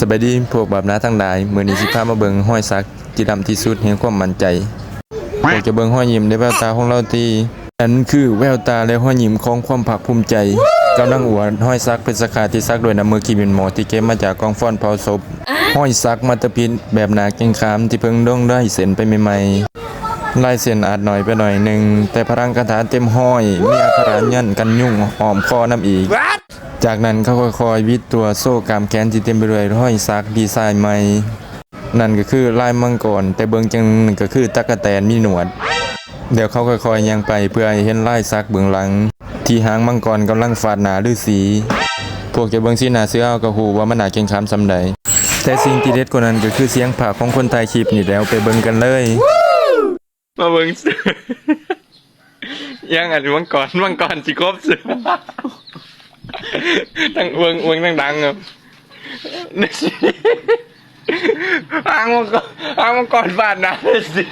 ສະບາຍດີພວກບາບໜ້າທັງຫຼາຍ, ມື້ນີ້ຊິພາມາເບິ່ງຮອຍສັກທີ່ດຳທີ່ສຸດແຫ່ງຄວາມໝັ້ນໃຈ. ພວກຈະເບິ່ງຮອຍຍິ້ມໃນແວວຕາຂອງລາວຕິ? ນັ້ນຄືແວວຕາ ແລະ ຮອຍຍິ້ມຂອງຄວາມພາກພູມໃຈ. ກຳລັງອວດຮອຍສັກເພັດສະຄາດທີ່ສັກດ້ວຍນ້ຳມືຂີ້ເໝັນໝໍ້ທີ່ເກັບມາຈາກກອງຟອນເຜົາສົບ. ຮອຍສັກມາດຕະພິນແບບໜ້າເກັ່ງຂາມທີ່ເພິ່ງລົງລາຍເສັ້ນໄປໃໝ່ໆ. ລາຍເສັ້ນອາດໜ້ອຍໄປໜ້ອຍໜຶ່ງ, ແຕ່ພະລັງຄາຖາເຕັມຮ້ອຍ, ມີອັກຂະລະຍັນກັນຍຸງອ້ອມຄໍນຳອີກ. ຈາກນັ້ນເຂົາຄ່ອຍໆຫວິດຕົວໂຊກ້າມແຂນທີ່ເຕັມໄປດ້ວຍຮອຍສັກດີໄຊໃໝ່. ນັ້ນກໍຄືລາຍມັງກອນ, ແຕ່ເບິ່ງຈັ່ງໜຶ່ງກໍຄືຕັກກະແຕນມີໜວດ. ແລ້ວເຂົາຄ່ອຍໆຍ່າງໄປເພື່ອໃຫ້ເຫັນລາຍສັກເບື້ອງຫຼັງ ທີ່ຫາງມັງກອນກຳລັງຟາດໜ້າລືສີ. ພວກເຈົ້າເບິ່ງສີໜ້າເສືອເຮົາກໍຮູ້ວ່າມັນໜ້າເກັ່ງຂາມສ່ຳໃດ. ແຕ່ສິ່ງທີ່ເດັດກວ່ານັ້ນກໍຄືສຽງພາກຂອງຄົນຖ່າຍຄລິບນີ້ແຫຼະ, ໄປເບິ່ງກັນເລີຍ. ມາເບິ່ງ ຫຍັງອັນນີ້ ມັງກອນ ມັງກອນຊິຄົບເສືອ. ຕັ້ງເບິ່ງ ເບິ່ງດັງໆ ເອີ ຫາງມັງກອນ ຫາງມັງກອນບາດໜ້າເລີຍຊິ.